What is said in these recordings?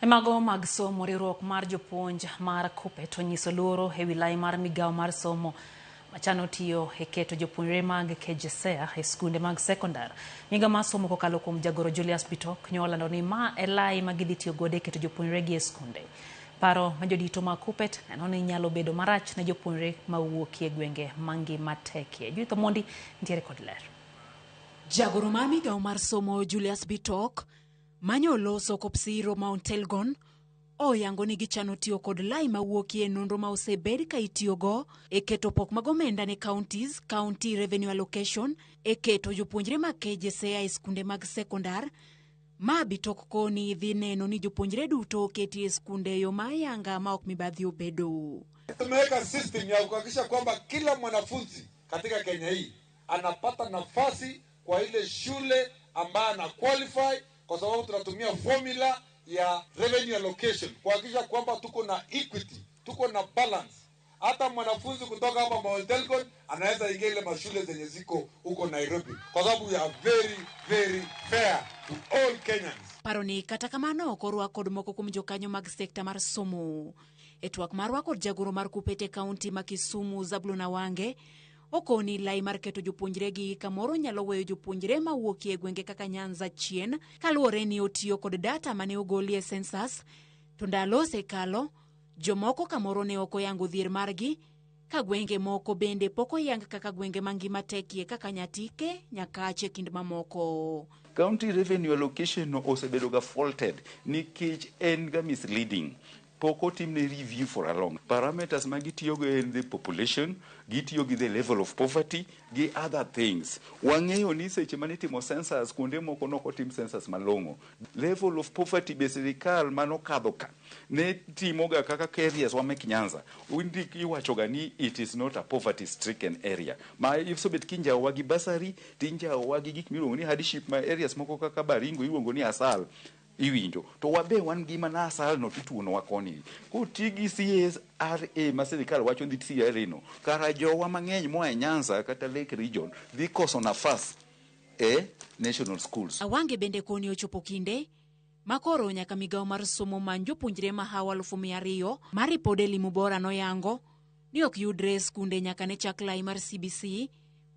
E mago mag somo, riwruok mar jopuonj mar KUPPET onyiso luoro e wi lai mar migawo mar somo machano tiyo e keto jopuonjre mag KJSEA e skunde mag sekondar. Migawo mar somo kokalo kuom jagoro Julius Bitok nyolando ni ma e lai ma gidhi tiyo godo e keto jopuonjre gi e skunde. Paro ma jodito mag KUPPET neno ni nyalo bedo marach ne jopuonjre mawuok e gwenge mangima tekie. Judith Omondi nitiere kod ler. Jagoro mar migawo mar somo Julius Bitok manyo loso Kopsiro Mount Elgon oyango ni gichano tiyo kod lai mawuokie e nonro ma osebed ka itiyogo e keto pok mag omenda ne counties, county revenue allocation, e keto jopuonjre mag KJSEA e skunde mag sekondar. Ma Bitok koni dhi neno ni jopuonjre duto oketi e skunde e yo ma ayanga ma ok mibadhi obedo. Tumeweka system ya kuhakikisha kwamba kila mwanafunzi katika Kenya hii anapata nafasi kwa ile shule ambayo ana qualify, kwa sababu tunatumia formula ya revenue allocation kuhakikisha kwamba tuko na equity, tuko na balance. Hata mwanafunzi kutoka hapa Mount Elgon anaweza ingia ile mashule zenye ziko huko Nairobi, kwa sababu we are very very fair to all Kenyans. Paro ni kata kamano ok orwak kod moko kuom jokanyo mag sekta mar somo. E twak marwa kod jagoro mar KUPPET e kaunti ma Kisumu Zablon Awange okoni lai mar keto jopuonjre gi kamoro nyalo weyo jopuonjre mawuokie e gwenge kaka Nyanza chien kaluwore ni otiyo kod data mane ogolie census to ndalo osekalo jomoko kamoro ne ok oyango dhier margi ka gwenge moko bende pok oyang kaka gwenge mangima tekie kaka Nyatike, Nyakache kind mamoko. County revenue allocation no osebedo ga faulted nikech en ga misleading. Pok otimne review for a long. Parameters ma gitiyogo en the population, gitiyo gi the level of poverty, gi other things. Wang'eyo ni seche mane itimo census, kuonde moko nok otim census malong'o. Level of poverty be sirikal manokadho ka ne timoga kaka areas wa mek Nyanza. Indik iwacho ga ni it is not a poverty stricken area. Ma isobet kinjawowa gi bursary, tinjawowa gi gik miluongo ni hardship ma areas moko kaka Baringo iluongo ni asal iwinjo to wabe wan gi mana asal no tituonowa koni koti gi CRA ma sirikal wacho ni CRA no kara jowa mang'eny moa e Nyanza kata Lake Region dhi koso nafas e national schools. Awange bende koni ochopo kinde makoro nyaka migawo mar somo many jopuonjre mahawo 200,000 ma ripod elimu bora noyango ni ok yudre e skunde nyaka ne chak lai mar CBC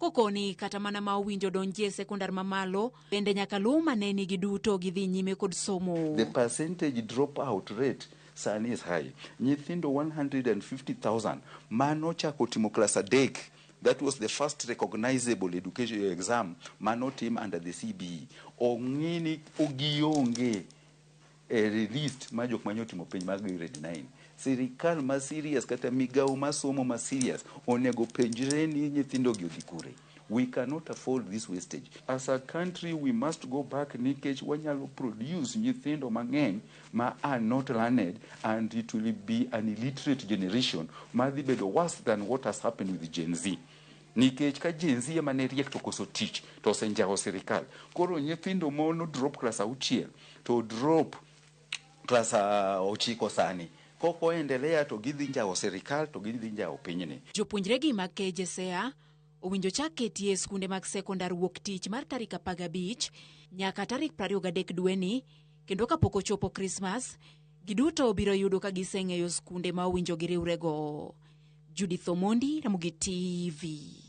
kokoni kata mana ma owinjo donjie e sekondar mamalo bende nyaka luw maneni giduto gidhi nyime kod somo. The percentage dropout rate sani is high. Nyithindo 150,000 manochako timo klas 3. That was the first recognizable education exam manotim under the CBE. Ong'i ni gionge e list mar jok mane otimo penj mar grade 9. Sirikal ma serious kata migawo ma somo ma serious onego penjre ni nyithindo gi odhi kure. We cannot afford this wastage. As a country we must go back nikech wanyalo produce nyithindo mang'eny ma are not learned and it will be an illiterate generation madhi bedo worse than what has happened with Gen Z. Nikech ka Gen Z ema ne riek to koso tich to osenjawo sirikal. Koro nyithindo mono drop klas 6 to drop klas 9 sani kok oendelea to gidhi njawo sirikal to gidhi njawo pinyni. Jopuonjre gi mag KJSEA owinjo chak ketie e skunde mag sekondar wuok tich mar tarik 15 nyaka tarik 23 dweni kendo kapok ochopo Krismas giduto biro yudo ka giseng'eyo skunde ma owinjo giriwrego. Judith Omondi, Ramogi TV.